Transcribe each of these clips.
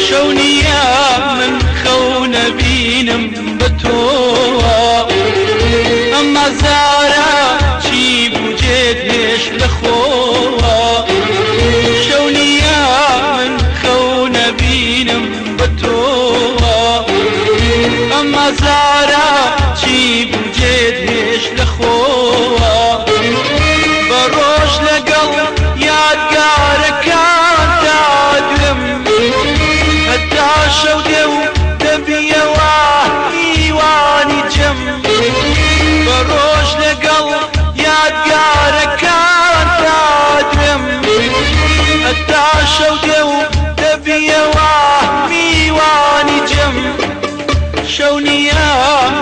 شەو نییە من خەو نەبینم بە تۆوە، ئەمما زارا چی بوو جێت هێشت لە خۆوە. شەو نییە من خەو نەبینم بە تۆوە، ئەمما زارا چی بوو جێت هێشت لە خۆوە. بە ڕۆژ لەگەڵ یادگارەکانتا دوێم، هەتا شەو دێ و دەبیەوە میوانی جەم. بە ڕۆژ لەگەڵ یادگارەکانتا دوێم، هەتا شەو دێ و دەبیەوە میوانی جەم. شەو نییە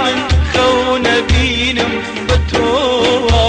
من خەو نەبینم بە تۆوە.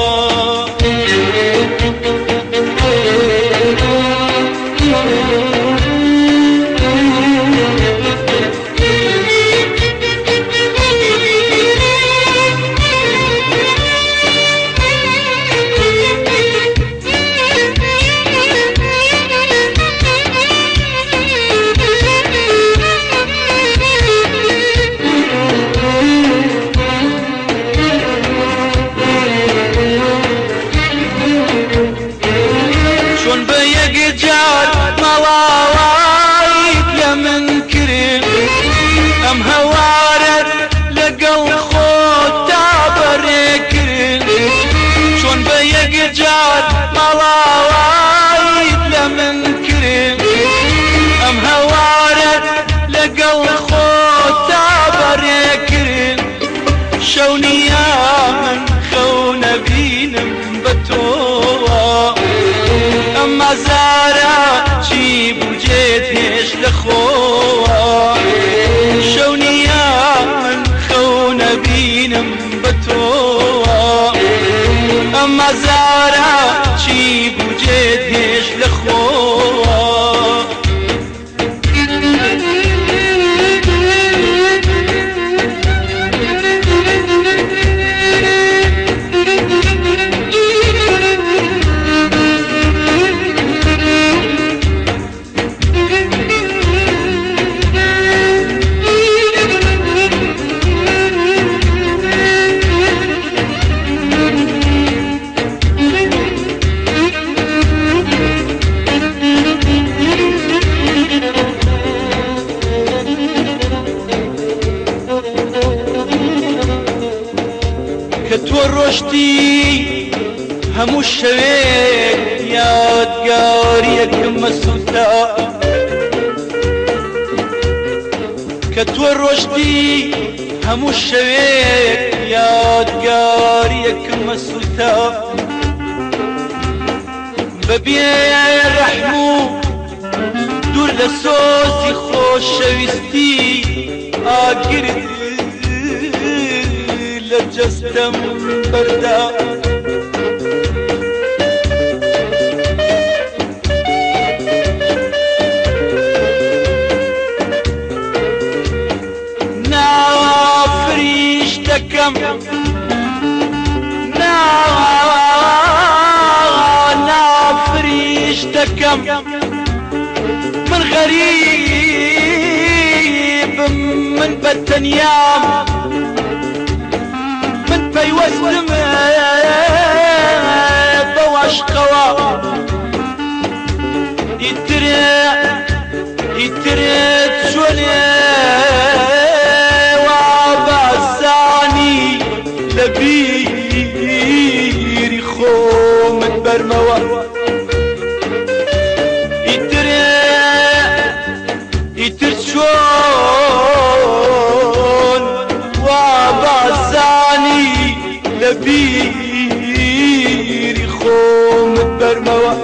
چۆن بە یەکجار ماڵاواییت لە من کرد، ئەم هەوارەت لەگەڵ خۆتدا بەڕێ کرد. چۆن بە یەکجار ماڵاواییت لە من کرد، ئەم هەوارەت لەگەڵ خۆتدا بەڕێ کرد. شەو نییە من خەو نەبینم بە تۆوە، ئەمما زارا چی بوو جێت هێشت لە خۆوە. شەو نییە من خەو نەبینم بە تۆوە، ئەمما زارا چی بوو جێت هێشت لە خۆوە. کە تۆ ڕۆشتی هەموو شەوێک یادگاریەکم مەسووتا، کە تۆ ڕۆشتی هەموو شەوێک یادگاریەکم مەسووتا، بە بێ ڕەحم و دوور لە سۆزی خۆشەویستی ئاگرت لە جەستەم بەردا. نا فریشتەکەم نا نا فریشتەکەم من غەریبم من بە تەنیام من پەیوەستم بەو عەشقەوە ئیتر ئیتر چۆنێ وا بازانی. بیری خۆمت بەرمەوە.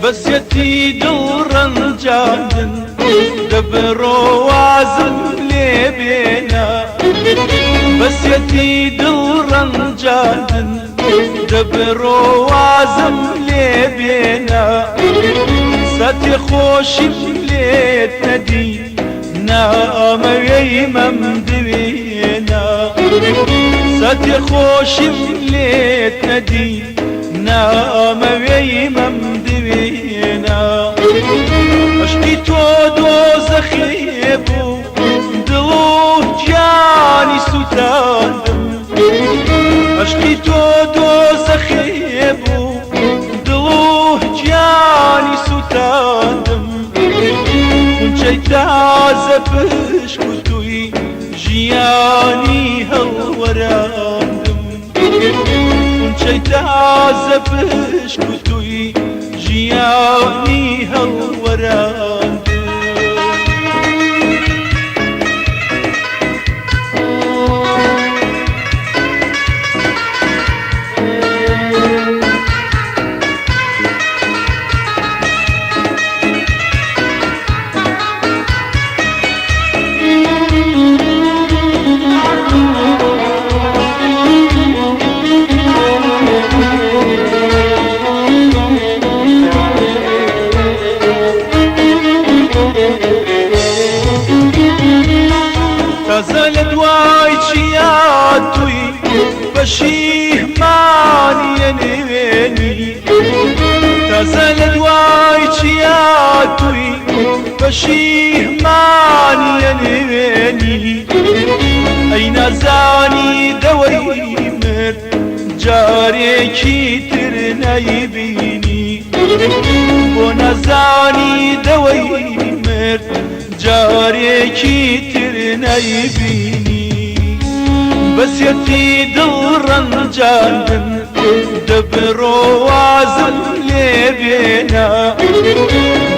بەسیەتی دڵ ڕەنجاندن دەبڕۆ وازم لێ بێنە، بەسیەتی دڵ ڕەنجاندن دەبڕۆ وازم لێ بێنە، ساتێ خۆشیم لێت نەدی نامەوێی مەمدوێنە، ساتێ خۆشیم لێت نەدی نامەوێی مەمدوێنە. عشقی تۆ دۆزەخێ بوو دڵ و گیانی سووتاندم، عشقی تۆ دۆزەخێ بوو دڵ و گیانی سووتاندم، خونچەی تازە پشکوتووی ژیانی هەڵوەراندم، خونچەی تازە پشکوتووی ژیانی هەڵوەراندم. تازە لە دوای چیاتووی پەشیمانیە نوێنی، تازە لە دوای چیاتووی پەشیمانیە نوێنی، ئەی نازانی دەوەی مرد جارێکی تر نەیبینی، بۆ نازانی دەوەی مرد جارێکی تر نەیبینی. بەسیەتی دڵ ڕەنجاندن دەبڕۆ وازم لێ بێنە،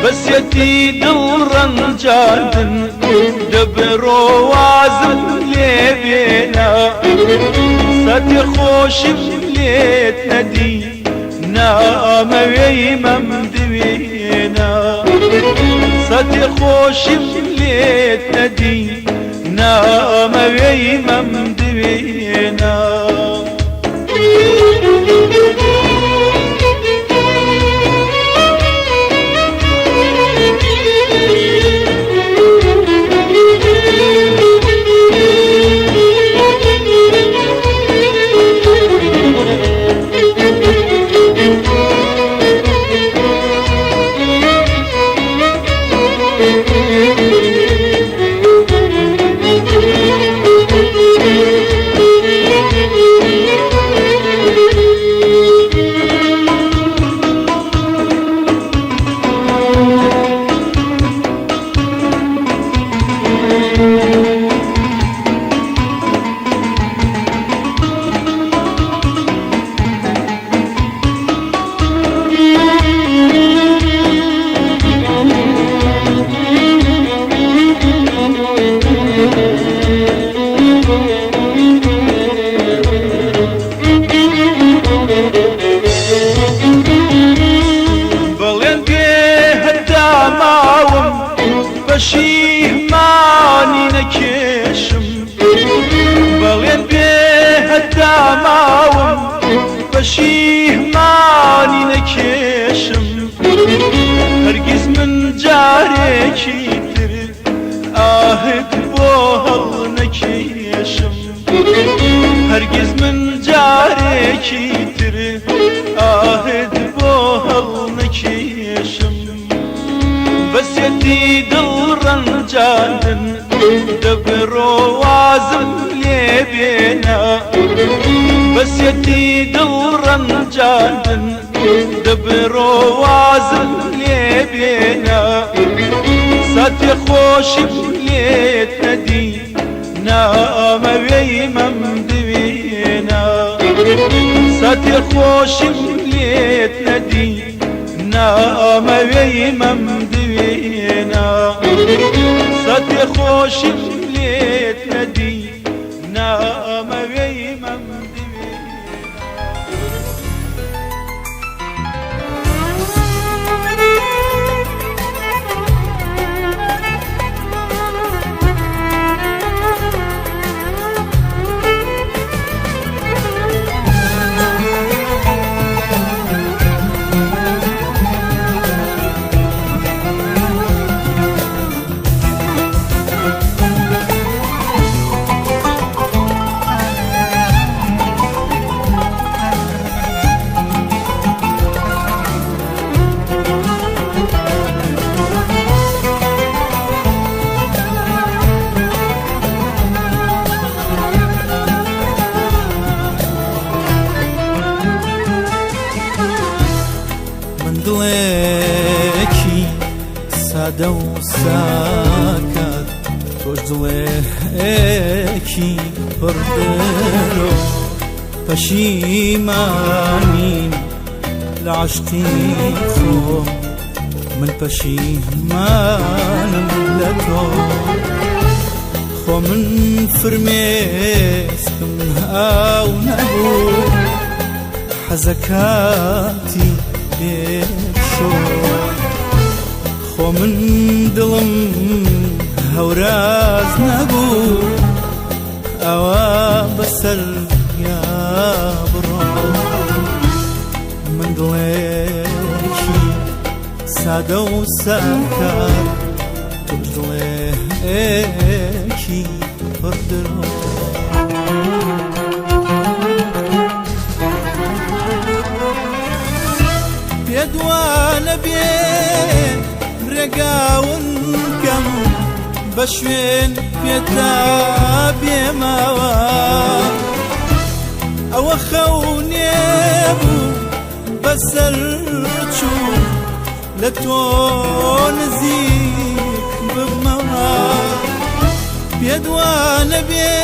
بەسیەتی دڵ ڕەنجاندن دەبڕۆ وازم لێ بێنە، ساتێ خۆشیم لێت نەدی نامەوێی مەمدوێنە، ساتێ خۆشیم لێت نەدی نامەوێی مەمدوێنە. هەرگیز من جارێکی تر ئاهت بۆ هەڵنەکێشم. بەسیەتی دڵ ڕەنجاندن دەبڕۆ وازم لێ بێنە. بەسیەتی دڵ ڕەنجاندن دەبڕۆ وازم لێ بێنە. ساتێ خۆشیم لێت نەدی نامەوێی مەم دوێنە. ساتێ خۆشیم لێت نەدی نامەوێی مەم دوێنە. ساتێ خۆشیم لێت نەدی نامەوێی مەم دوێنە. من دڵێکی سادە و ساکار، تۆش دڵێکی پڕ درۆ. پەشیمانیم لە عەشقی خۆم، من پەشیمانم لە تۆ. خۆ من فرمێسکم ئاو نەبوو، حەزەکاتی بێشۆ. خۆ من دڵم هەوراز نەبوو، ئەوە بەسەر یا بڕۆ. من دڵێکی سادە و ساکار، تۆش دڵێکی پڕ درۆ. پێدوانە بێ ڕێگاون کەم، بە شوێن پێتا بێماوە. ئەوە خەونێ بوو بەسەر چوو، لە تۆ نزیک ببمەوە. پێدوانە بێ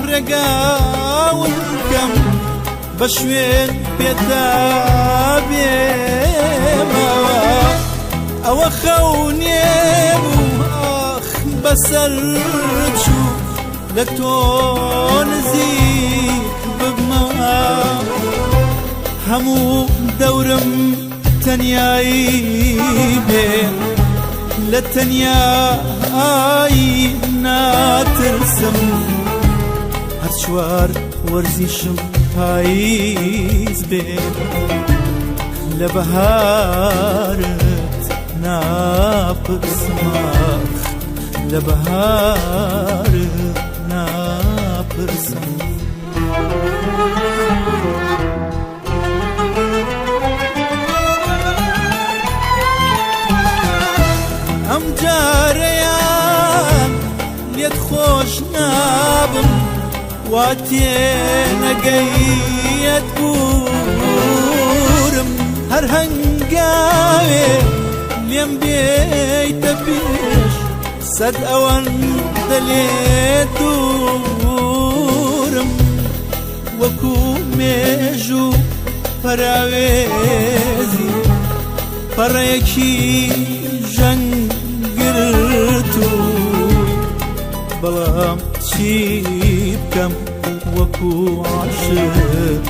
ڕێگاون کەم، بە شوێن پێتا بێمەوە. ئەوە خەونێ بوو ئاخ بەسەر چوو، لە تۆ نزیک ببمەوە. هەموو دەورم تەنیایی بێ، لە تەنیایی ناترسم. هەر چوار وەرزیشم پاییز بێ، لە بەهارت ناپرسم. ئاخ لە بەهارت ناپرسم. ئەم جارەیان لێت خۆش نابم، وا تێنەگەیەت بوورم. هەر هەنگاوێ لێم بێیتە پێش، سەد ئەوەندە لێت دوورم. وەکوو مێژوو پەراوێزی پەڕێکی ژەنگرتووی، بەڵام چی بکەم وەکوو عاشق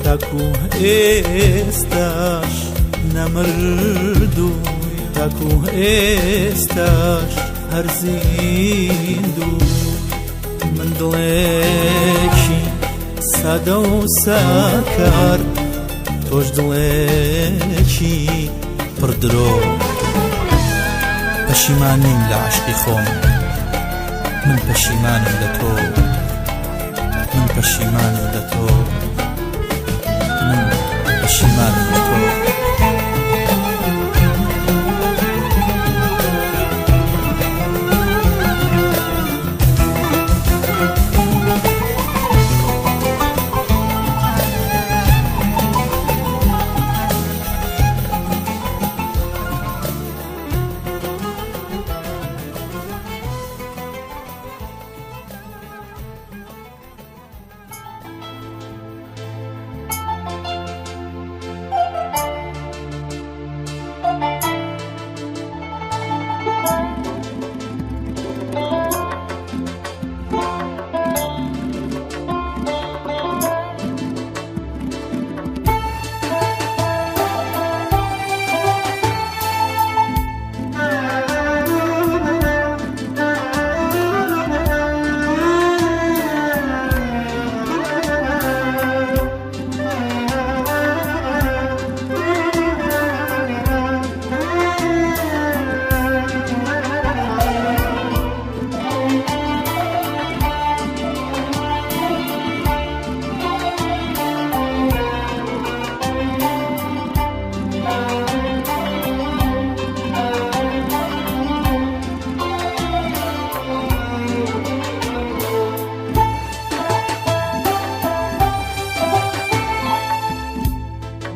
تاکو ئێستاش نەمردووی، تاکو ئێستاش هەر زیندووی. من دڵێکی سادە و ساکار، تۆش دڵێکی پڕ درۆ. پەشیمان نیم لە عەشقی خۆم، من پەشیمانم لە تۆ. من پەشیمانم لە تۆ من پەشیمانم لە تۆ.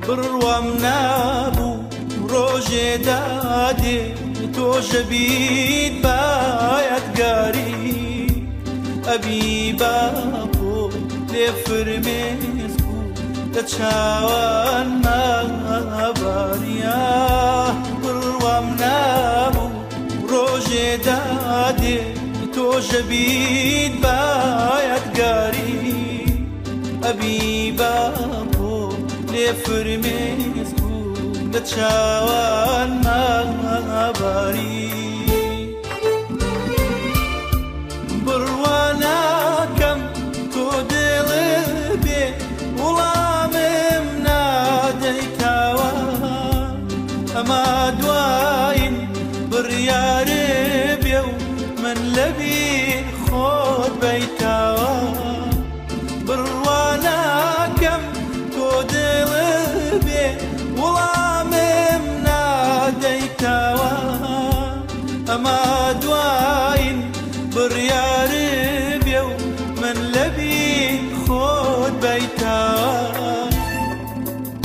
بڕوام نابوو ڕۆژێ دادێ تۆشە بیت بایەتگاری ئەبی باپۆ لێ فرمێس بوو لە چاوان ماباریا بڕوام نابوو ڕۆژێ دادێ تۆشە بیت بایەتگاری ئەبی باپۆ لێ فرمێس بوو لە چاوان ماباری بڕوا ناکەم تۆ دڵ بێ وڵامم نادەیتاوە ئەما دوایین بڕیارێ بێ و من لەبیر خۆت بەیتاوە بڕوا ناکەم تۆ دڵ بێ وڵامم نادەیتاوە ئەما دوایین بڕیارێ بێ و من لەبیر خۆت بەیتاوە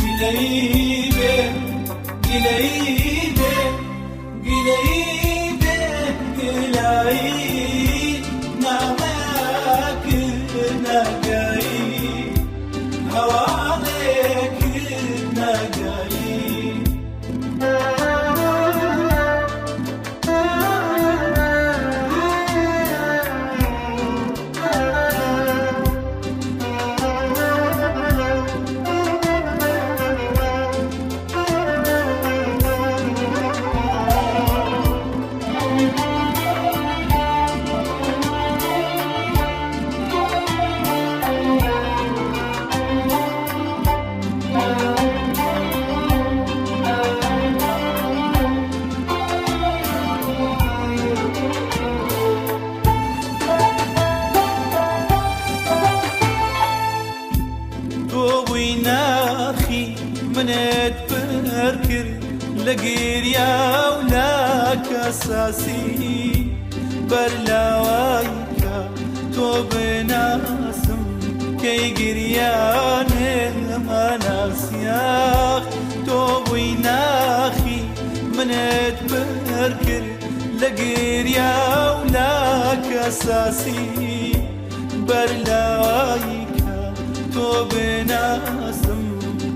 گلەیی بێ گلەیی بێ گلەیی بێ گلایی نامەک ناگایی هەواڵێک ناگایی. تۆ بووی ناخی منت پڕ کرد لە گریا و لە کەساسی بەر لاوای کە تۆ بناسم کەی گریانم ئەناسیاخ تۆ بووی ناخی منت پڕ کرد لە گریا و لە کەساسی بەر لاوای کە تۆ بناسم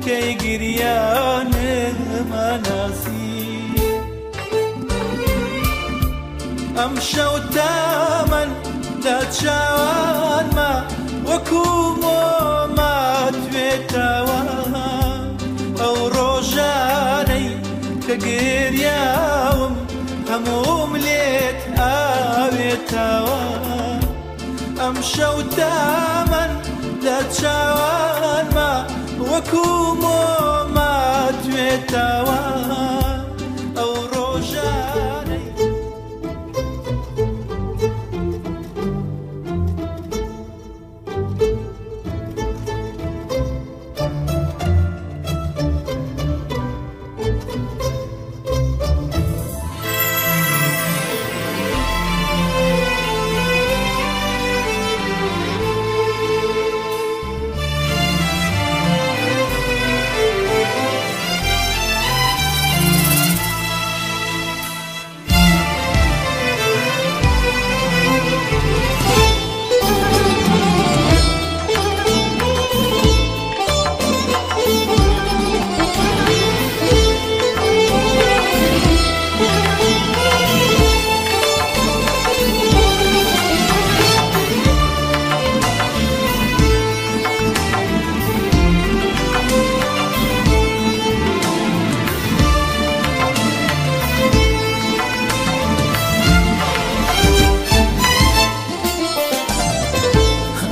کەی گریانم ئەناسی. ئەم شەو تامن لە چاوانما وەکو مۆما توێتەوە ئەو ڕۆژانەی کە گریاوم هەمووم لێت ئاوێتەوە ئەم شەو تامن لە چاوانما وەکو مۆما توێتەوە ئەو ڕۆژانەی.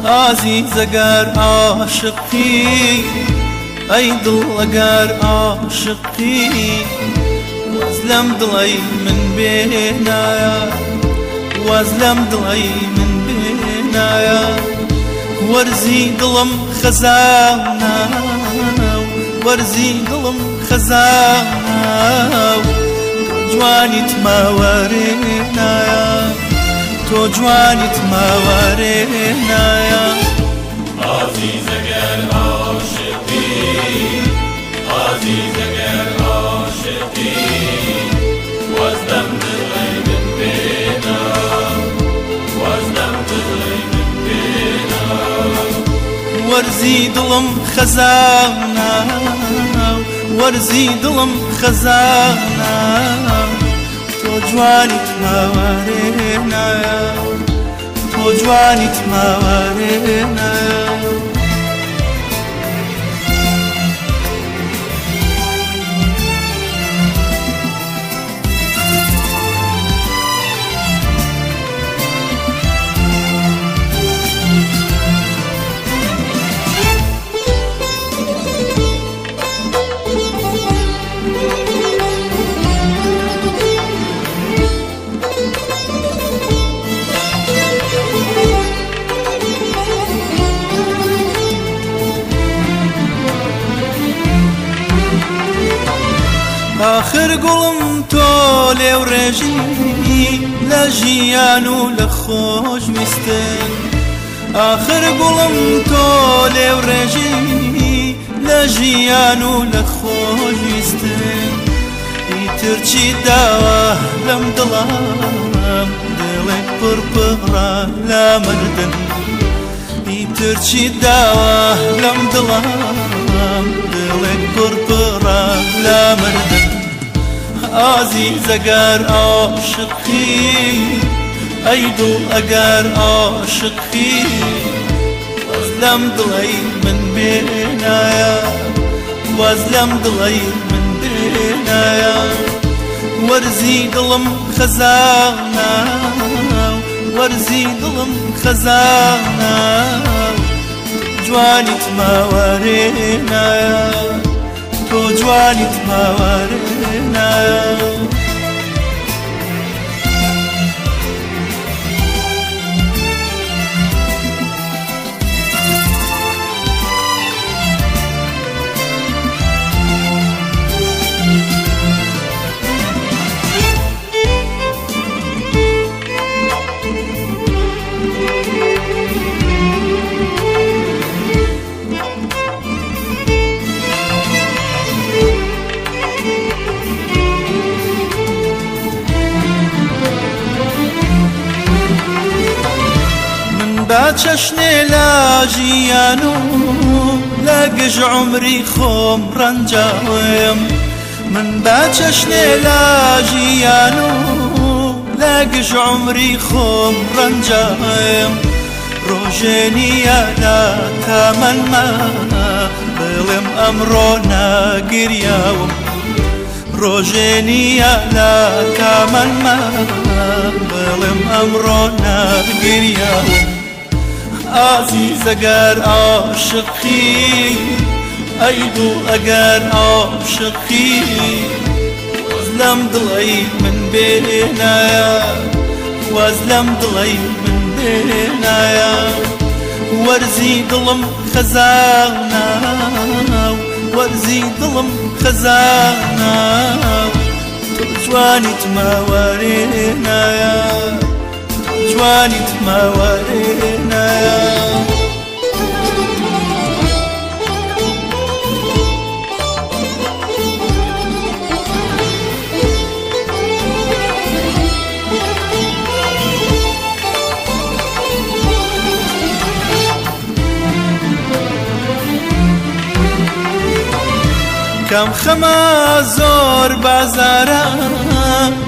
ئازیز ئەگەر عاشقی، ئەی دڵ ئەگەر عاشقی، واز لەم دڵەی من بێنایە، واز لەم دڵەی من بێنایە. وەرزی دڵم خەزانە، وەرزی دڵم خەزانە، تۆ جوانیت ماوەرێنایە، تۆ جوانیت ماوەرێنایە. ئازیز ئەگەر عاشقی، ئازیز ئەگەر عاشقی، واز لەم دڵەی من بێنە، واز لەم دڵەی من بێنە. وەرزی دڵم خەزانە، وەرزی دڵم خەزانە، تۆ جوانیت ماوەرێنایە، تۆ جوانیت ماوەرێنایە. ئاخر گوڵم تۆ لێو ڕێژی لە ژیان و لە خۆشویستن، ئاخر گوڵم تۆ لێو ڕێژی لە ژیان و لە خۆشویستن. ئیتر چی داوا لەم دڵام، دڵێک پڕ پڕە لە مردن. ئیتر چی داوا لەم دڵام، دڵێک پڕ پڕە لە مردن. ئازیز ئەگەر عاشقی، ئەی دڵ ئەگەر عاشقی، واز لەم دڵەی من بێنایە، واز لەم دڵەی من بێنایە. وەرزی دڵم خەزانە، وەرزی دڵم خەزانە، جوانیت ماوەرێنایە، تۆ جوانیت ماوەرێنایە. من با چەشنێ لە ژیان و لە گژ عومری خۆم ڕەنجاوم، من با چەشنێ لە ژیان و لە گژ عومری خۆم ڕەنجاوم. ڕۆژێ نییە لە تەمەنما بڵێم ئەمڕۆ ناگریاوم، ڕۆژێ نییە لە تەمەنما بڵێم ئەمڕۆ ناگریاوم. ئازیز ئەگەر عاشقی، ئەی دڵ ئەگەر عاشقی، واز لەم دڵەی من بێنایە، واز لەم دڵەی من بێنایە. وەرزی دڵم خەزانە، وەرزی دڵم خەزانە، تۆ جوانیت ماوەرێنایە، تۆ جوانیت ماوەرێنایە. کەم خەمە زۆر بازارە،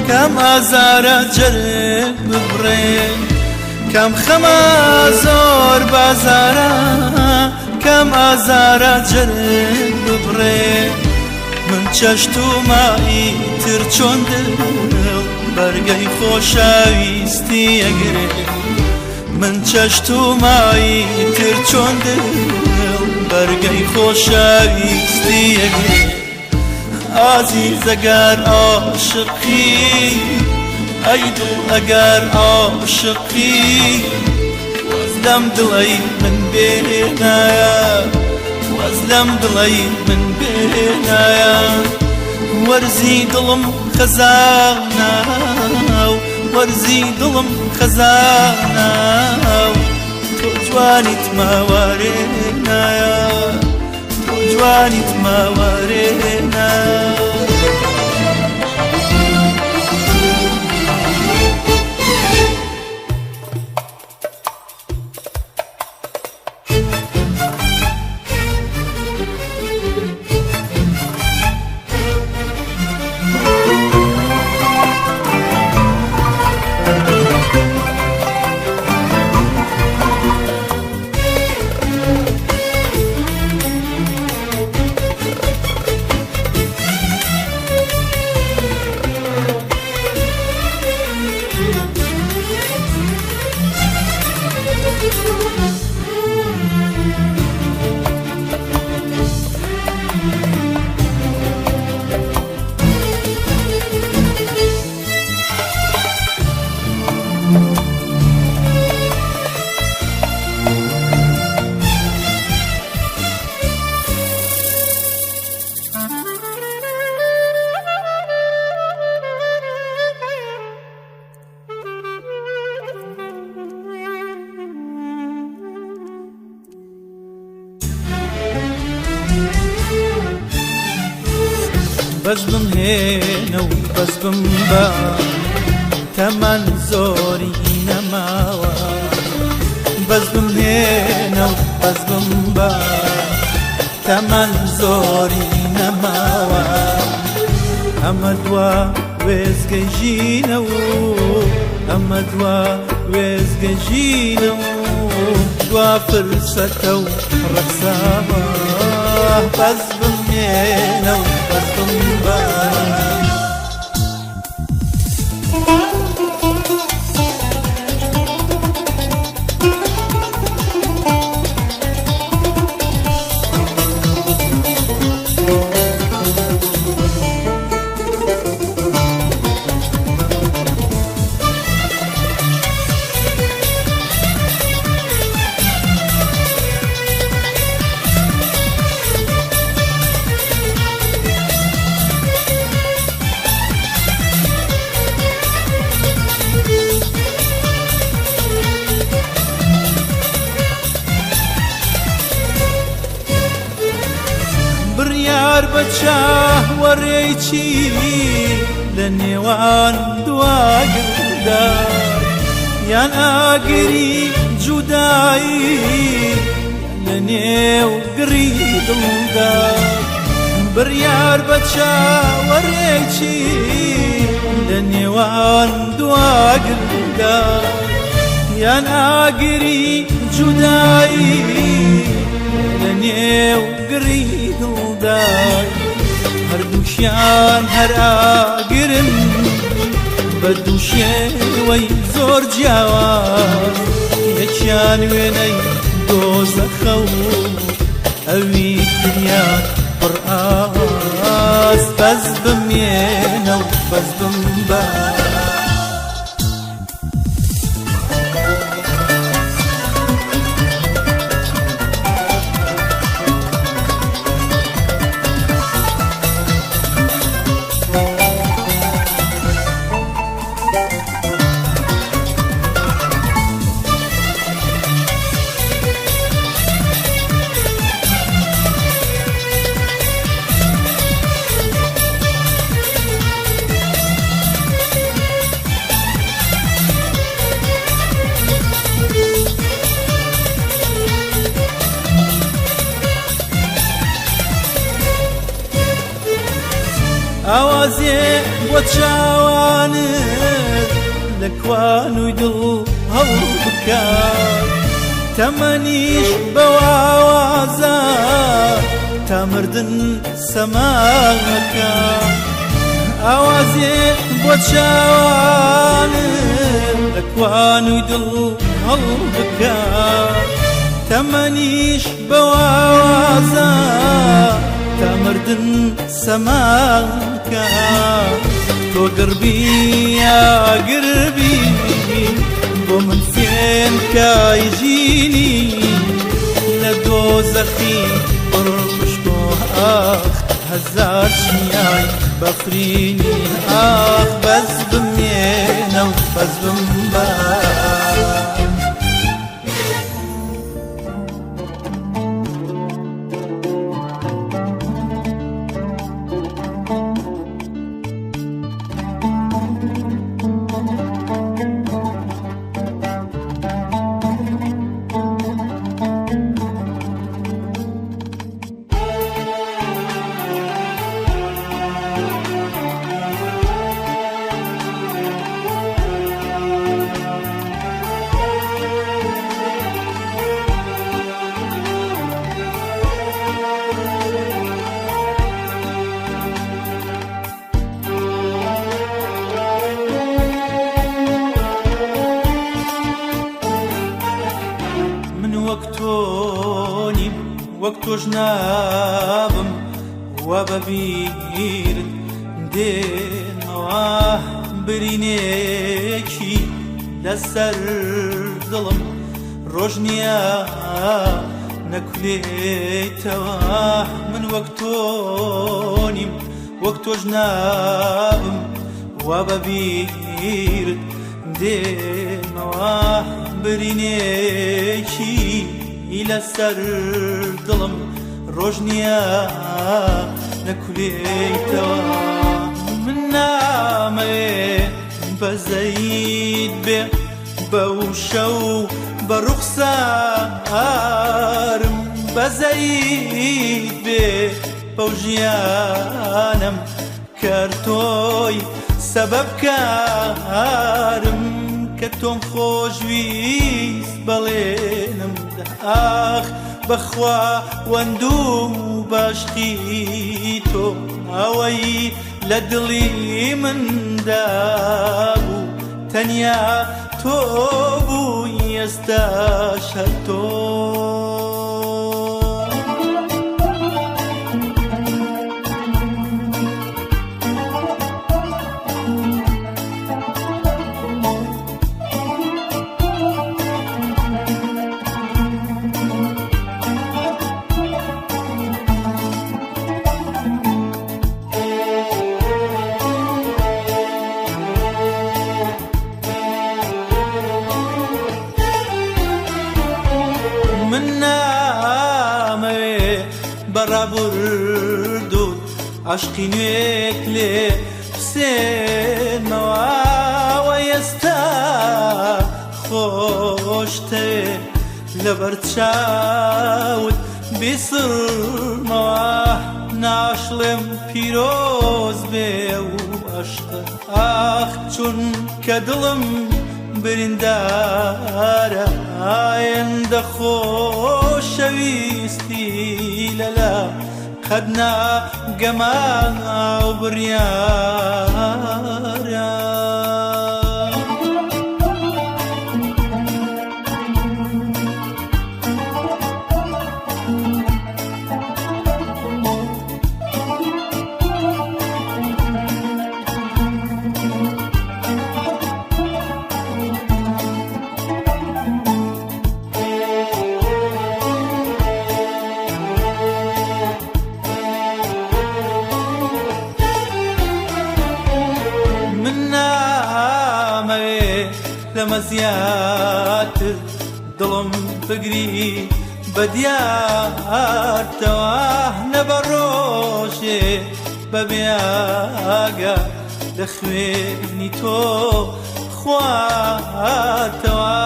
کەم ئازارە جەرگ ببڕێ، کەم خەمە زۆر بازارە، کەم ئازارە جەرگ ببڕێ. من چەشت و مایی تر چۆن دڵ بەرگەی خۆشەویستی ئەگرێ، من چەشتومایی تر چۆن دڵ بەرگەی خۆشەویستیەگرێ. ئازیز ئەگەر عاشقی، ئەی دڵ ئەگەر عاشقی، واز لەم دڵەی من بێنایە، واز لەم دڵەی من بێنایە. وەرزی دڵم خەزانە، وەرزی دڵم خەزانە، تۆ جوانیت ماوارێنایە، تۆ جوانیت ماوارێنا. بەس بمهێنە و بەس بم بە، تەمەن زۆری نەماوە. بەس بمهێنە و بەس بم بە، تەمەن زۆری نەماوە. ئەمە دوا وێزگەی ژینە و ئەمە دوا وێزگەی ژینە و دوا فرسەتە و ڕەخساوە. بەس بمێنە و بەس بم بە. بڕیار بە چاوەڕێی چی لە نێوان دواگردا، یان ئاگری جودایی لە نێو گڕی دڵدا. بڕیار بە چاوەڕێی چی لە نێوان دواگردا، یان ئاگری جودایی لە نێو گڕی دڵدای. هەردووشیان هەر ئاگرن بە دوو شێوەی زۆر جیاواز، یەکیان وێنەی دۆزەخە و ئەوی تریان پڕ ئاواز. بەس بمێنە و بەس بم بە. ئاوازێ بۆ چاوانت لە کوانووی دڵ هەوڵ بکات، تەمەنیش بەو ئاوازە تا مردن سەماکە. ئاوازێ بۆ چاوانت لە کوانووی دڵ هەڵبکە تەمەنیش بەوازە تا مردن سەماکە تۆ گڕبی ئاگربی بۆ من فێنکای ژینی لە دۆزەخی پڕ مشکۆ ئاخ هەزار چیای بەفرینی ئاخ بەس بمێنە و بەس بمبە. من وەک تۆ نیم وەک تۆش نابم وا بەبیرت دێنەوە برینێکی لەسەر دڵم ڕۆژ نییە نەکولێتەوە من وەک تۆ نیم وەک تۆش نابم وا بەبیرت دێمەوە برینێکی لەسەر دڵم ڕۆژ نییە نەکولێیتەوە من نامەوێ بەزەیت بێ بەو شەو بە ڕوخسارم بەزەیت بێ بەو ژیانم کەر تۆی سەبەب کارم کە تۆم خۆشویست بەڵێنم دە ئاخ بەخوا وەندوو باشقی تۆ ئەوەی لە دڵی مندا بوو تەنیا تۆ بووی ئێستاش هەر تۆ. من نامەوێ بە ڕابردووت عەشقی نوێت لێ بسێنمەوە ئێستا خۆشتەوێ لەبەر چاوت بیسڕمەوە ناشڵێم پیرۆز بێ و عەشقە ئاخ چون کە دڵم بریندارە ئایندە خۆشەویستی لەلا قەت ناگەمە ئەو بڕیارە. من نامەوێ لەمە زیاتر دڵم بگری بە دیارتەوە نە بە ڕۆژێ بەبێ ئاگا لە خوێنی تۆ خواتەوە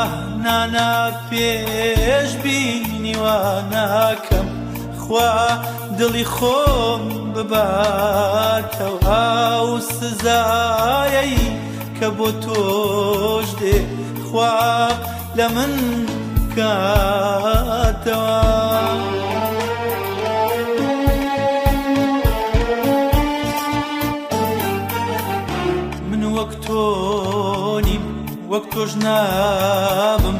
نانا پێش بینی وا ناکەم خوا دڵی خۆم بباتەوە ئەو سزایەی کە بۆ تۆش دێ خوا لە من کاتەوە. من وەک تۆ نیم وەک تۆش نابم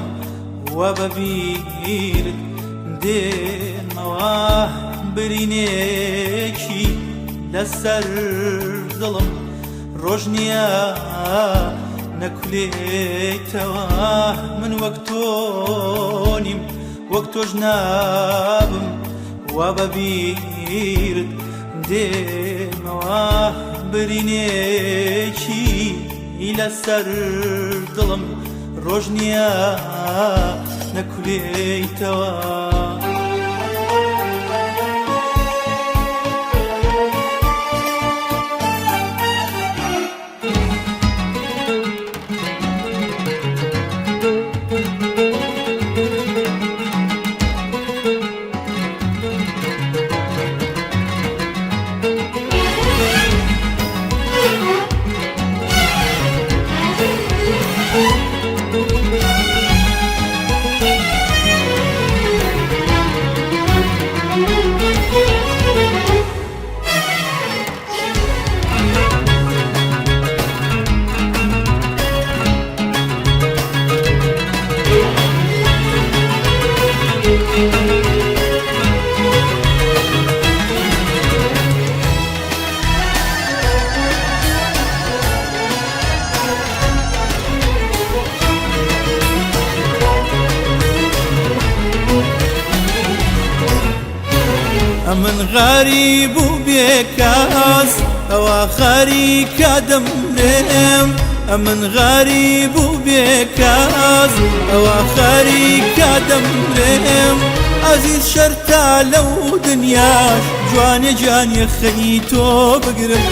وا بە بیرت دێمەوە برینێکی لەسەر دڵم ڕۆژ نییە نەکولێیتەوە من وەک تۆ نیم وەک تۆش نابم وا بە بیرت دێمەوە برینێکی لەسەر دڵم ڕۆژ نییە نەکولێیتەوە. ئەمن غەریب و بێکاس ئەوە خەریکە دەمرێم ئەمن غەریب و بێکاس ئەوە خەریکە دەمرێم ئازیز شەرتا لەو دنیاش جوانێ گیانی خەی تۆ بگرم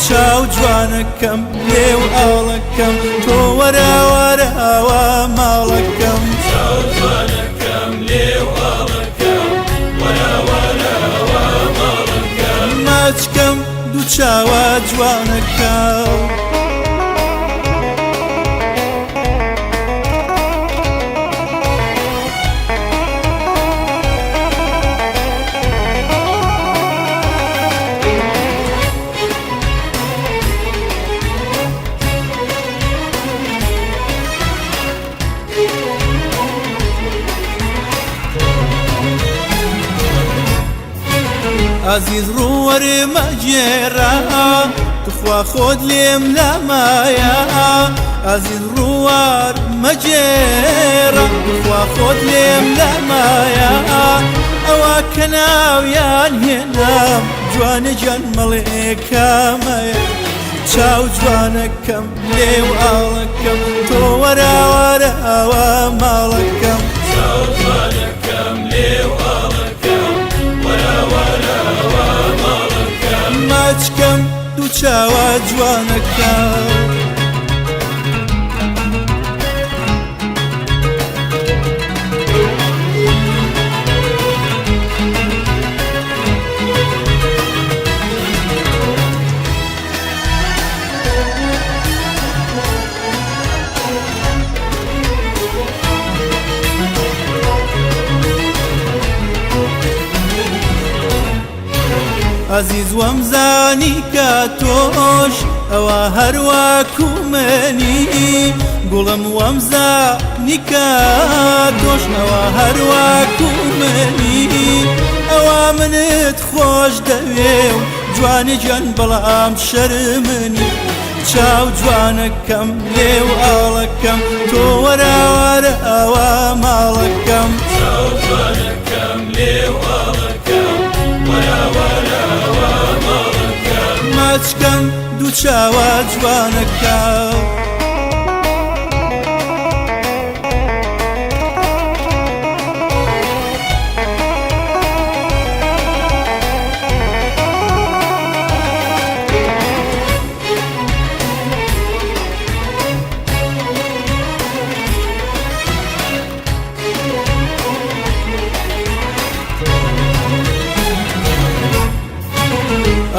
چاو جوانەکەم لێو ئاڵەکەم تۆ وەرە وەرە ئاوا ماڵەکەم چاو جوانەکەم لێو ئاڵەکەم وەرە وەرە ئاوا ماڵەکەم ماچکەم دوو چاوە جوانەکەم. ئازیز ڕووەرێ مەگێڕە توخوا خۆت لێم لامایە ئازیز ڕووار مەگێڕە توخوا خۆت لێم لامایە ئەوە کە ناویان هێنام جوانە گیان مەڵێ کامەیە چاو جوانەکەم لێو ئاڵەکەم تۆ وەرە وەرە ئاوا ماڵەکەم چاو جوانەکەم لێو ئاڵەکەم وەرە وەرە ئاوا ماڵەکەم ماچکەم دوو چاوە جوانەکەم. ئازیز وەمزانی کە تۆش ئەوە هەروەکو منی گوڵم وەمزانی کە تۆش ئەوە هەروەکو منی ئەوە منت خۆش دەوێ و جوانی گیان بەڵام شەرمنی چاو جوانەکەم لێو ئاڵەکەم تۆ وەرە وەرە ئاوا ماڵەکەم چاو جوانەکەم لێو ئاڵەکەم وەرە وەرە ئاوا ماڵەکەم ماچکەم دوو چاوە جوانەکەم.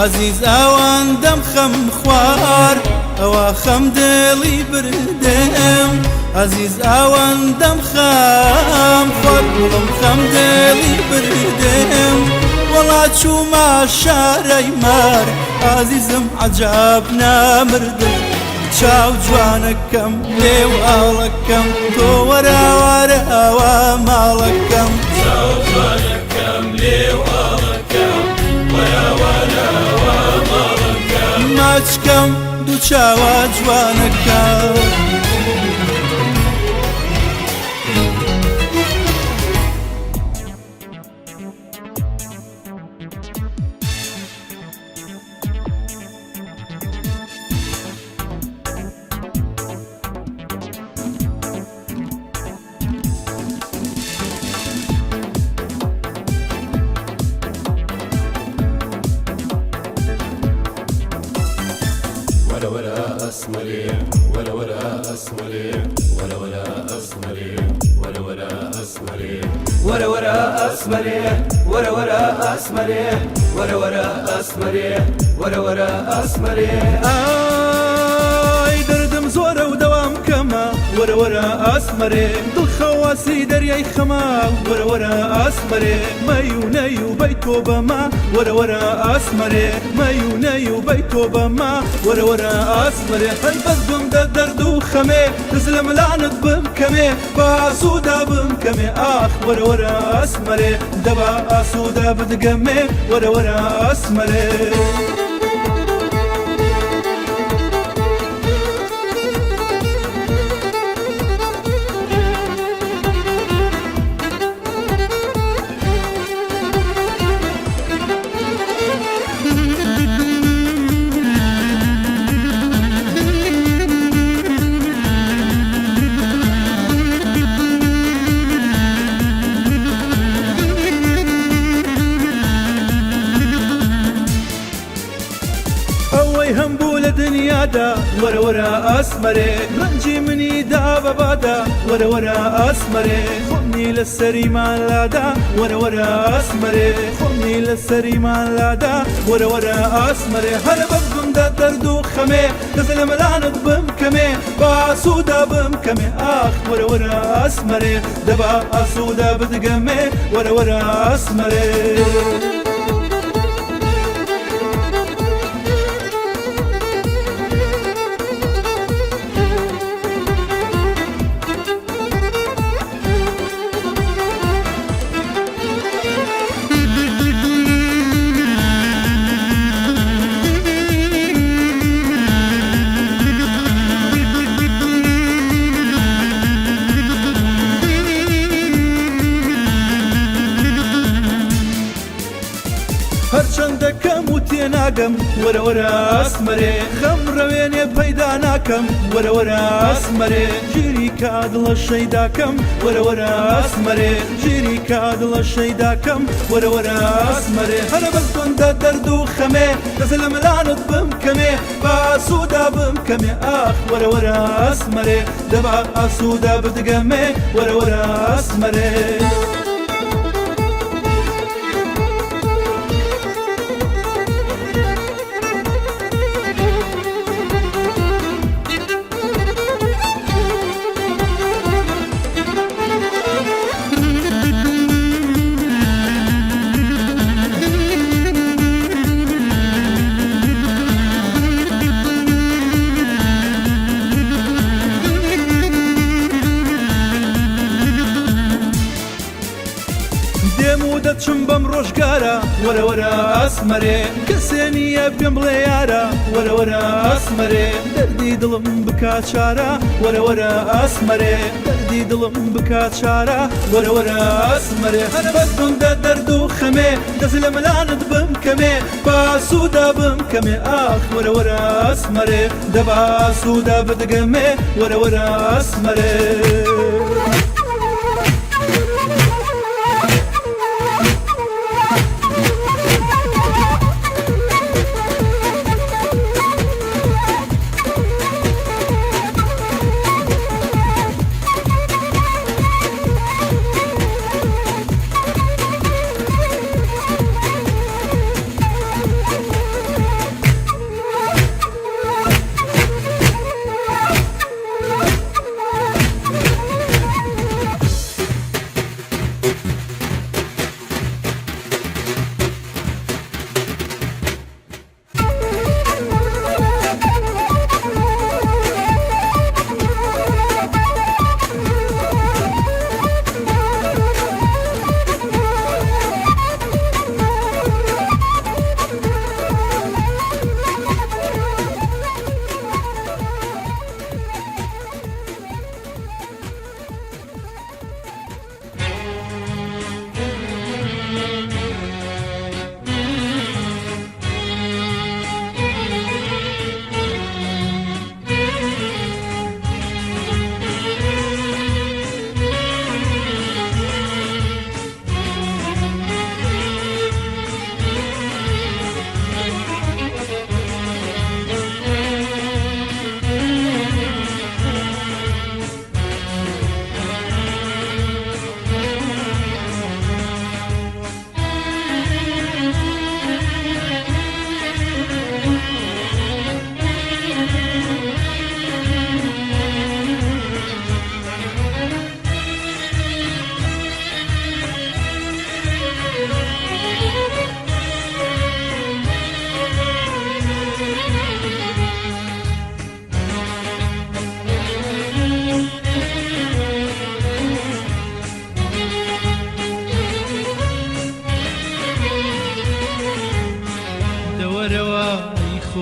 ئازیز ئەوەندەم خەم خوار ئەوە خەم دڵی بردم ئازیز ئەوەندەم خەم خوار گوڵم خەم دڵی بردم وەڵا چوومە شارەی مار ئازیزم عەجاب نامردم. چاو جوانەکەم لێو ئاڵەکەم تۆ وەرە وەرە ئاوا ماڵەکەم. چاو جوانەکەم لێو ئاڵەکەم وەرە وەرە ئاوا ماڵەکەم. ماچکەم دوو چاوە جوانەکەم. وەرە وەرە ئەسمەرێ وەرە وەرە ئەسمەرێ وەرە وەرە ئەسمەرێ وەرە وەرە ئەسمەرێ وەرە وەرە ئەسمەرێ وەرە وەرە ئەسمەرێ وەرە وەرە ئەسمەرێ وەرە وەرە ئەسمەرێ. ئای دەردم زۆرە و دەوام کەمە وەرە وەرە ئەسمەرێ دڵ خەواسی دەریای خەمە وەرە وەرە ئەسمەرێ مەیونەی و بەی تۆ بەمە وەرە وەرە ئەسمەرێ مەیونەی و بەی تۆ بەمە وەرە وەرە ئەسمەرێ هەر بەس بمدە دەرد و خەمێ دز لە ملانت بمکەمێ با ئاسوودە بمکەمێ ئاخ وەرە وەرە ئەسمەرێ دەبا ئاسوودە بدگەمێ وەرە وەرە ئەسمەرێ. ئەوەی هەمبوو لە دنیادا وەرە وەرە ئەسمەرێ ڕەنجی منی دا بە بادا وەرە وەرە ئەسمەرێ خۆمنی لە سەریمان لادا وەرە وەرە ئەسمەرێ خۆمنی لە سەریمان لادا وەرە وەرە ئەسمەرێ هەرە بەس بمدە دەرد و خەمێ دەست لە مەلانت بمکەمێ با ئاسوودە بمکەمێ ئاخ وەرە وەرە ئەسمەرێ دەبا ئاسوودە بدگەمێ وەرە وەرە ئەسمەرێ. هەرچەندە کەم و تێناگەم وەرە وەرە ئەسمەرێ خەم ڕەوێنێ پەیدا ناکەم وەرە وەرە ئەسمەرێ ژیری کادڵە شەیداکەم وەرە وەرە ئەسمەرێ ژیری کادڵە شەیداکەم وەرە وەرە ئەسمەرێ هەرە بەس بەندە دەرد و خەمێ دەست لە ملانت بمکەمێ با ئاسوودە بمکەمێ ئاخ وەرە وەرە ئەسمەرێ دەبا ئاسوودە بدگەمێ وەرە وەرە ئەسمەرێ. دێم و دەچم بەم ڕۆژگارە وەرە وەرە ئەسمەرێ کەسێ نییە پێم بڵێ یارە وەرە وەرە ئەسمەرێ دەردی دڵم بکا چارە وەرە وەرە ئەسمەرێ دەردی دڵم بکا چارە وەرە وەرە ئەسمەرێ هەر بەس بمدە دەرد و خەمێ دەست لە ملانت بمکەمێ با ئاسوودە بمکەمێ ئاخ وەرە وەرە ئەسمەرێ دەبا ئاسوودە بدگەمێ وەرە وەرە ئەسمەرێ.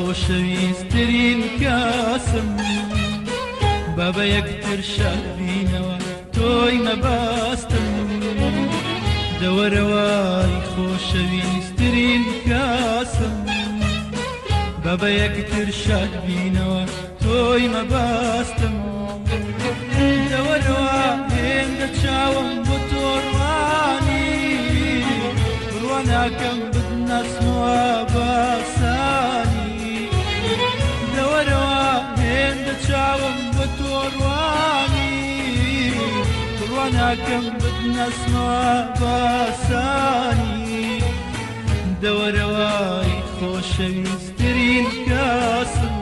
خۆشەویستترین کەسم، با بە یەکتر شاد بینەوە تۆی مەبەستم. دەوەرەوەی خۆشەویستترین کەسم، با بە یەکتر شاد بینەوە تۆی مەبەستم. دەوەرەوە هێندە چاوم بۆ تۆ ڕوانی، بڕوا ناکەم بتناسمەوە باسانی. دەوەرەوە هێندە چاوم بۆ تۆ ڕوانی، بڕوا ناکەم بتناسمەوە باسانی. دەوەرەوەی خۆشەویستترین کەسم.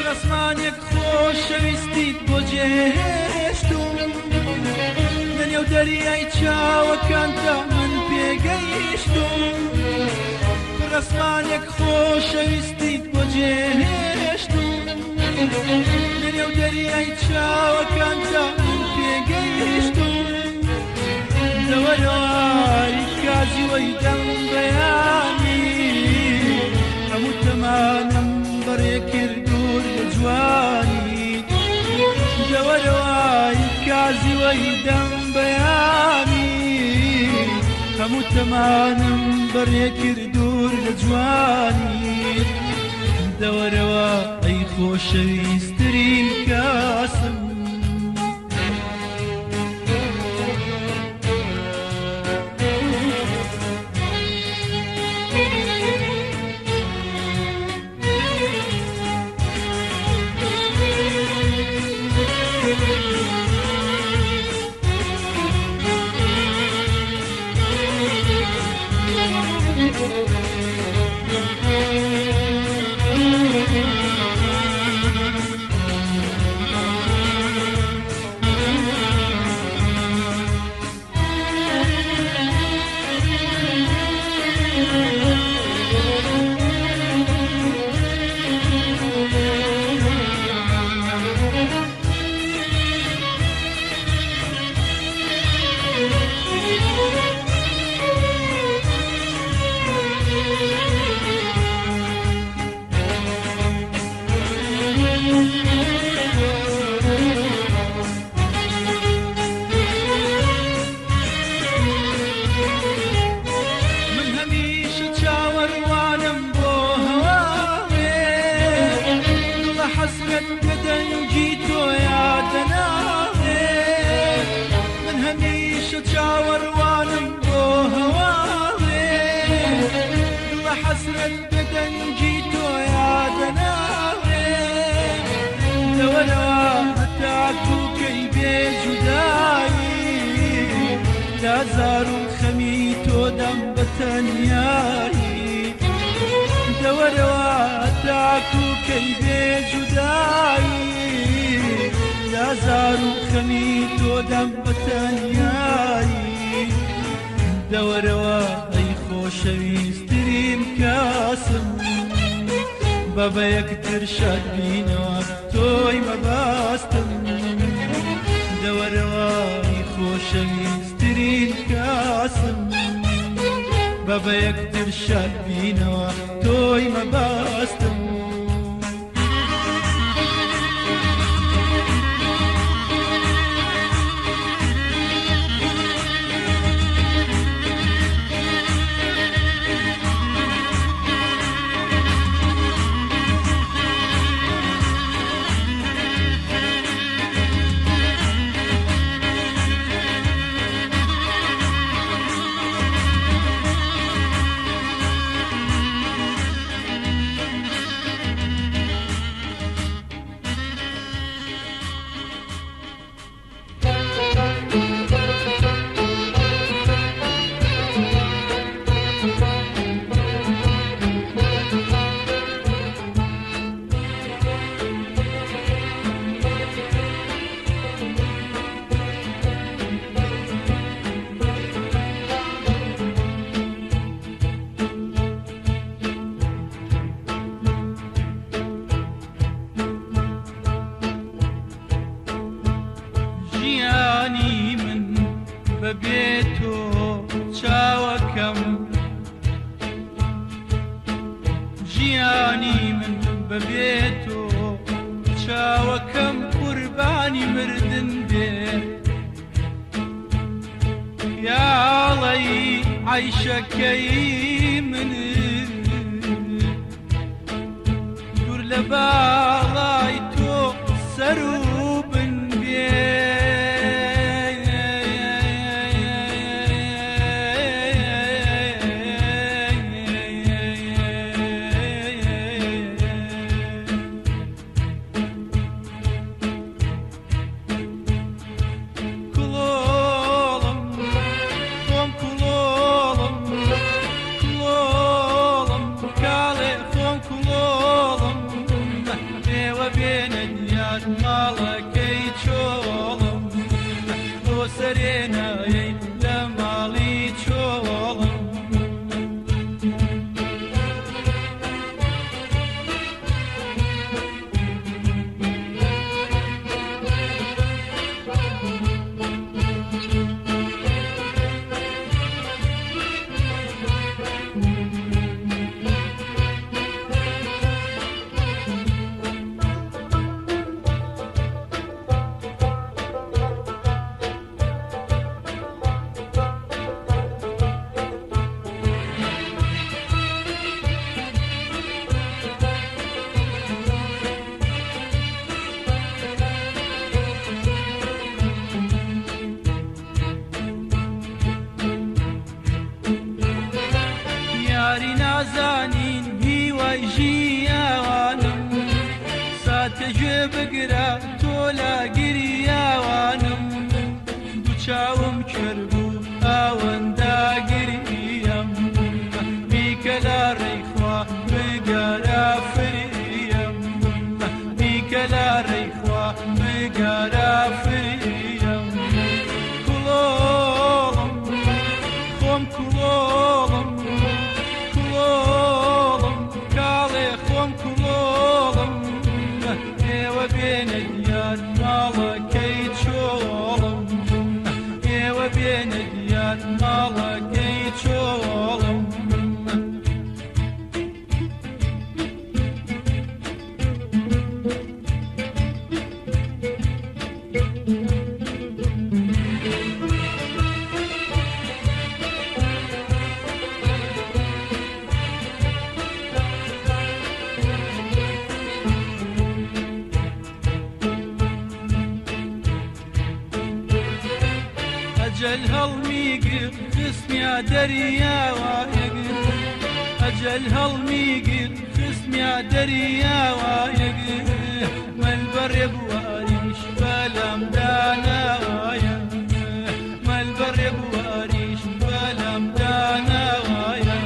ڕسمانێک خۆشەویستیت بۆ جێهێشتوم، لەنێو دەریای چاوەکانتا من پێگەیشتوم. ڕسمانێک خۆشەویستیت بۆ جێهێشتوم، لەنێو دەریای چاوەکانتا من پێگەیشتوم. دەوەرەوەی کازیوەی دەم بەیانی، هەموو تەمانم بەڕێ کرد دوور لە جوانی. دەوەرەوەی کازیوەی دەم بەیانی، هەموو تەمانم بەڕێ کرد دوور لە جوانی. دەوەرەوە ئەی خۆشەویستترین کەسم. من هەمیشە چاوەڕوانم بۆ هەواوێ، دڵە حەسرەت بە دەنگی تۆیا دەناوێ. من هەمیشە چاوەڕوانم بۆ هەواوێ، دڵە حەسرەت بە دەنگی تۆیا دەناوێ. دەوەرەوە هەتا کوکەی بێ جودایی، لازار و خەمی تۆ دەم بە تەنیایی. دەوەرەوە هەتا کوکەی بێ جودایی، لازار و خەمی تۆ دەم بە تەنیایی. دەوەرەوە ئەی خۆشەویستترین کەسم، با بە یەکتر شاد بینەوە تۆی مەبەستم. دەوەرەوەی خۆشەویستترین کەسم، با بە یەکتر شاد بینەوە تۆی مەبەستم. بەبێ تۆ چاوەکەم قوربانی مردن بێ یاڵەی عەیشەکەی من دوور لە باڵای تۆ سەر و بن بێ. کوڵۆڵم خۆم کوڵۆڵم کوڵۆڵم کاڵێ خۆم کوڵۆڵم ئێوە بێنە دیار ماڵەکەی چۆڵم بۆ سەرێ نایەی لە ماڵی چۆڵم. یاری نازانین هیوای ژیاوانم ساتە گوێ بگرە تۆ لە گریاوانم دوو چاوم کەر بوو ئاوەندا گریم بیکە لە ڕێیخوا بگەرە فریم بیکە لە ڕێیخوا بگەرە فریم کوڵۆڵم خۆم کوڵۆڵم کوڵۆڵم کاڵێ خۆم کوڵۆڵم ئێوە بێنە دیار ماڵەکەی چۆڵم ئێوە بێنە دیار ماڵەکەی چۆڵم. ئەجەل هەڵمیگر خسمیا دەریاوایەک ئەجەل هەڵمیگر خسمیا دەریاوایەک مەلبەڕێ بواریش بەلام داناوایە مەلبەڕێ بواریش بەلام داناوایە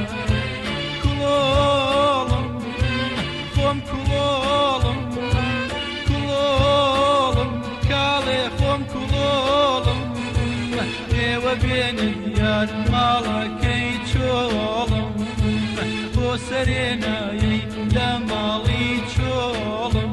کوڵۆڵم خۆم کوڵۆڵم کوڵۆڵم کاڵێ خۆم کوڵۆڵم ئێوە بێنە دیار ماڵەکەی چۆڵم بۆ سەرێ نایەی لە ماڵی چۆڵم.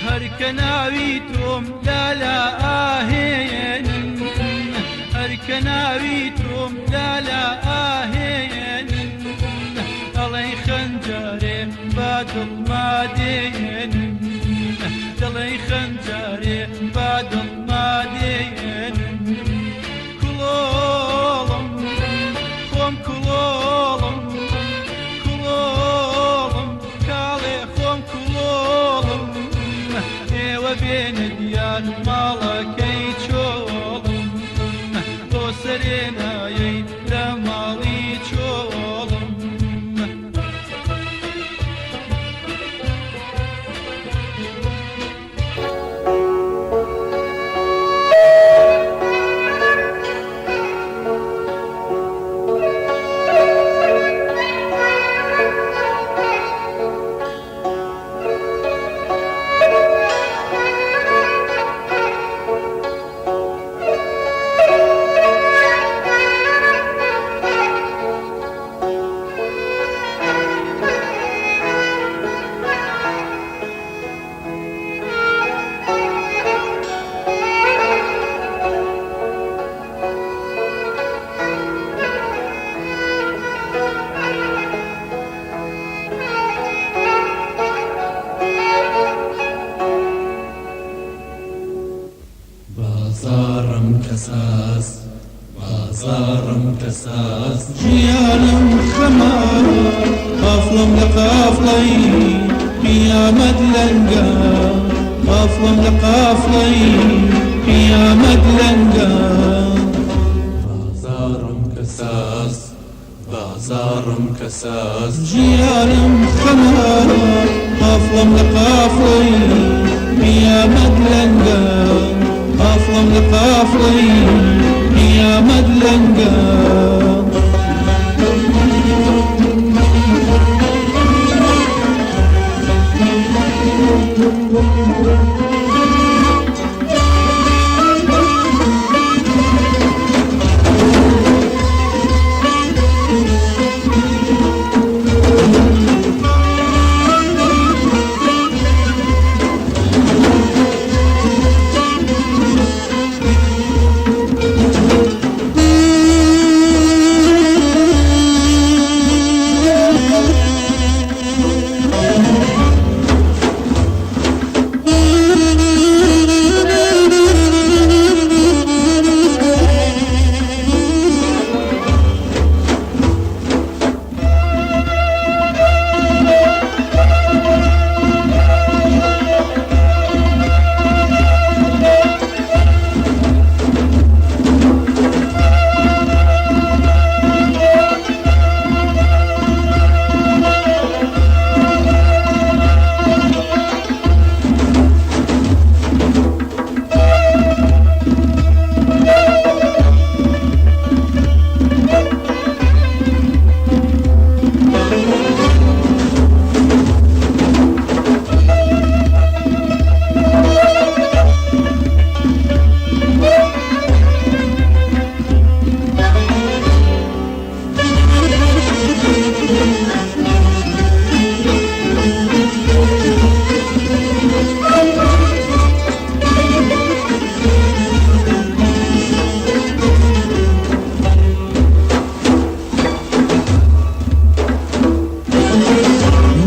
هەرکە ناوی تۆم لالا ئاهێنن هەرکە ناوی تۆم لالا ئاهێنن ئەڵەی خەنجارێ با دڵما دێنن دڵی خەنجارێ با دڵما دێنن کوڵۆڵم خۆم کوڵۆڵم کوڵۆڵم کاڵێ خۆم کوڵۆڵم ئێوە بێنە دیار ماڵەکەی چۆڵم بۆ سەرێ نایەی لە ماڵی چۆڵم. بازاڕم کەساس. ژیانم خەمە قافڵەم لە قافڵەی قیامەت لەنگە قافڵەم لە قافڵەی قیامەت لەنگە. بازاڕم کەساس بازاڕم کەساس. ژیانم خەمە قافڵەم لە قافڵەی قیامەت لەنگە قافڵەم لە قافڵەی قیامەت لەنگە.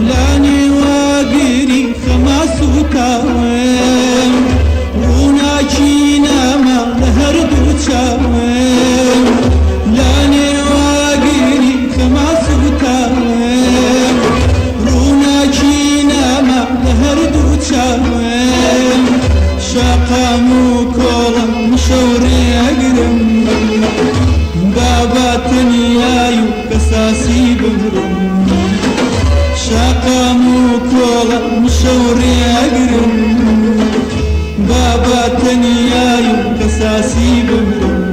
لانی واگری خەما سوتاوم ڕووناکی ناما لە هەردوو چاوم لانێ واگری خەما سوتاوم ڕووناکی ناما لە هەردوو چاوم شەقام و کۆڵم مشەورێ ئەگرم بابا تەنیای و کەساسی بمرم شەقام و کۆڵم مشەورێ ئەگرم بابا تەنیای و کەساسی بمرم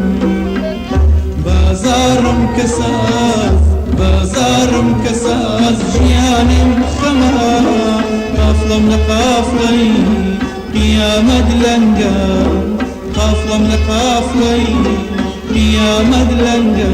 بازاڕم کەساس بازاڕم کەساس ژیانم خەمە قافڵەم لە قافڵەی قیامەت لەنگە قافڵەم لە قافڵەی قیامەت لەنگە.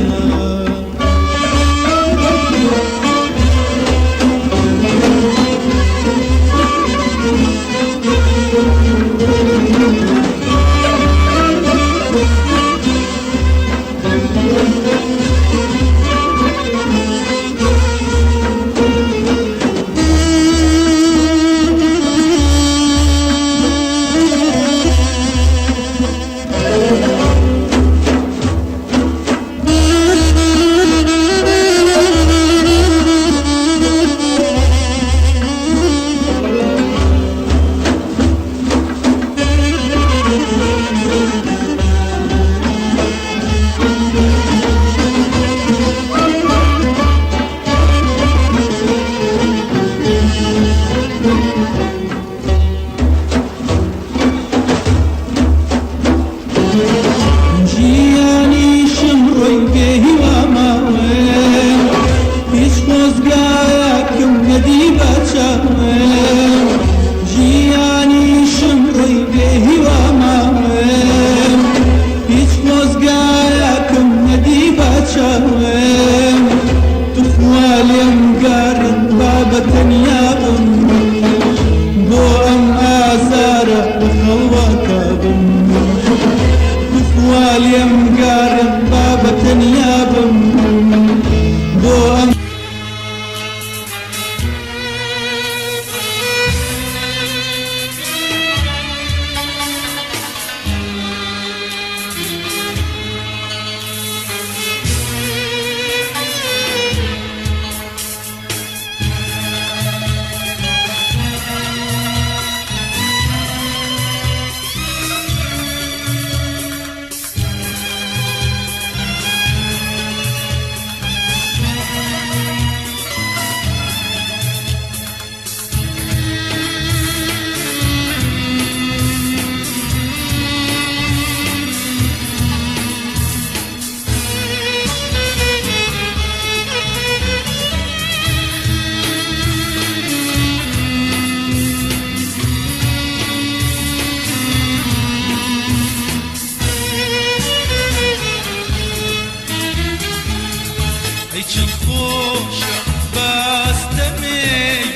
ئەی چەند خۆشە باستەمێ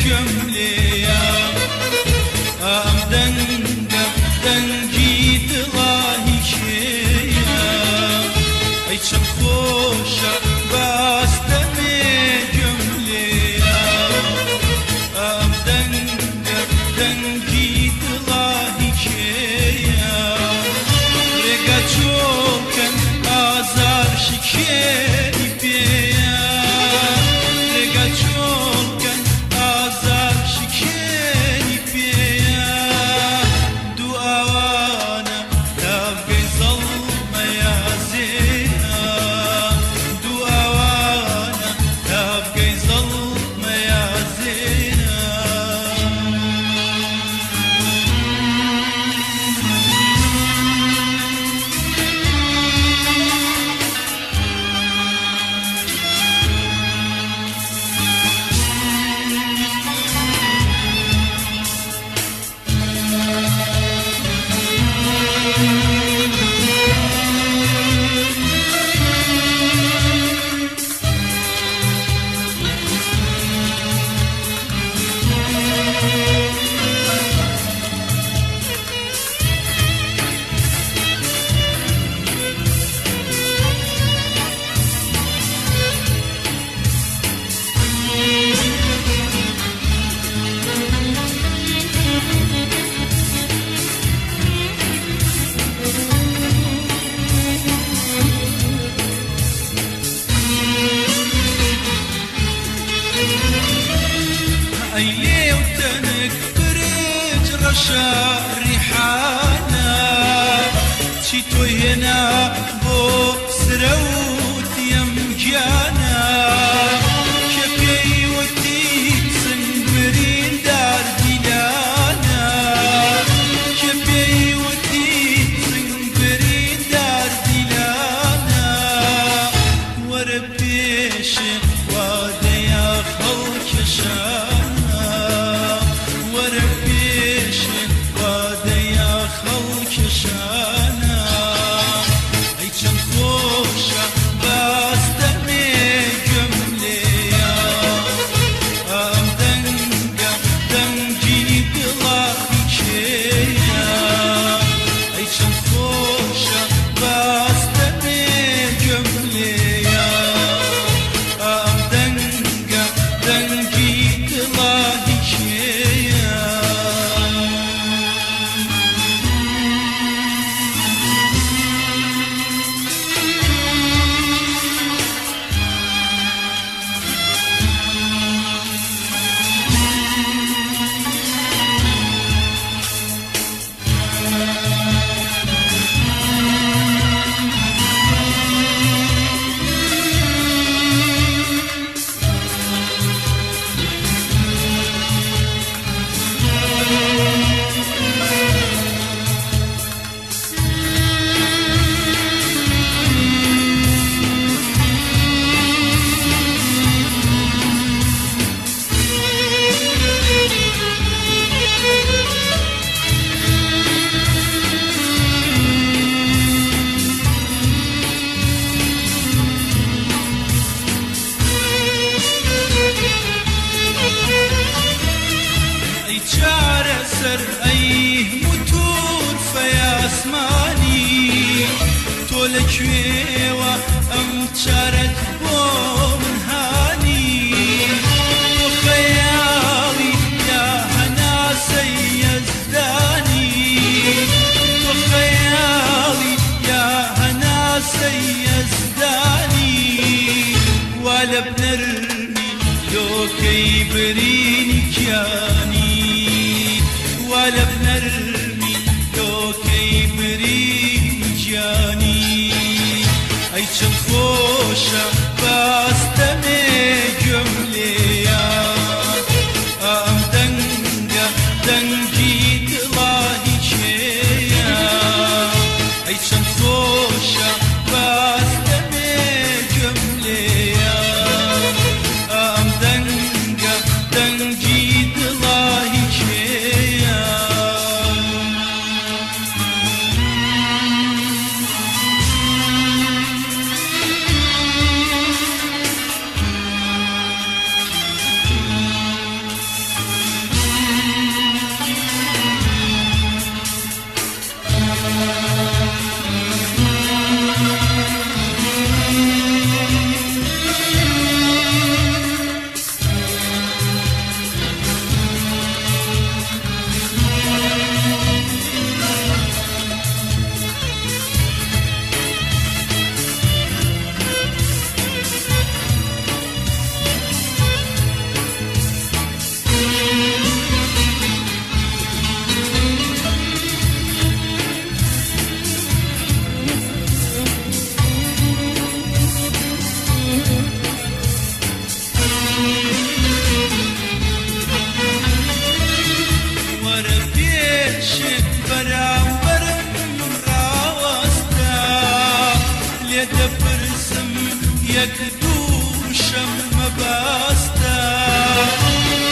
گوێم لێیە. ئەم دەنگە دەنگی دڵاهی کێیە؟ ئەی چەند خۆشە باستەمێ گوێم لێیە. ئەم دەنگە دەنگی دڵاهی کێیە؟ ڕێگا چۆکەن ئازار شکێنی پێیە، ڕێگا چۆکەن ئازار شکێنی پێیە. دوو ئاوانە تاڤگەی زەڵمەیا زێنە، دوو ئاوانە تاڤگەی زەڵمەیا زێنە. ئەی لێو تەنک فرج ڕەشە ڕیحانە، چی تۆی هێنا بۆ سرەوتیم گیانە؟ کە پێی وتی سنگ بریندار دیلانە، کە پێی وتی سنگ بریندار دیلانە. وەرە پێشێ وادەیا خەڵکەشانە، وەرە پێشێ وادەیا خەڵکەشانە. ئەی چەند خۆشە باستەمێ گوێم لێیە. ئەم دەنگە دەنگی دڵاهی کێیە؟ ئەی چەند خۆشە باستەمێ گوێم لێیە. ئەم دەنگە دەنگی دڵاهی کێیە؟ ئەی چارەسەر ئەی موتور فەیاسمانی، تۆ لەکوێوە ئەم چارەت بۆ من هانی؟ تۆ خەیاڵی یا هەناسەی یەزدانی، تۆ خەیاڵی یا هەناسەی یەزدانی. وا لە بنەرمی لۆکەی برینی گیانی، وا لە بنەرمی لۆکەی برینی گیانی. ئەی چەند خۆشە باستەمێ گوێم لێیە. ئەم دەنگە دەنگی دڵاهی کێیە؟ ئەی چەند خۆشە باستەمێ گوێم لێیە. ئەم دەنگە دەنگی دڵاهی کێیە؟ یەک دوو شەم مەبەستە،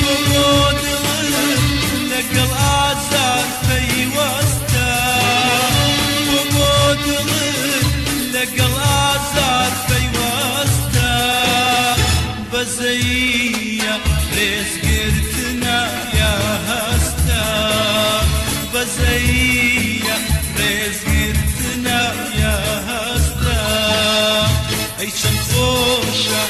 تۆ بۆ دڵت لەگەڵ ئازار پەیوەستە، تۆ بۆ دڵت لەگەڵ ئازار پەیوەستە. بەزەییە ڕێزگرتنە یا هەستە، بەزەییە ڕێزگرتنە یا هەستە. ئەی چەند خۆشە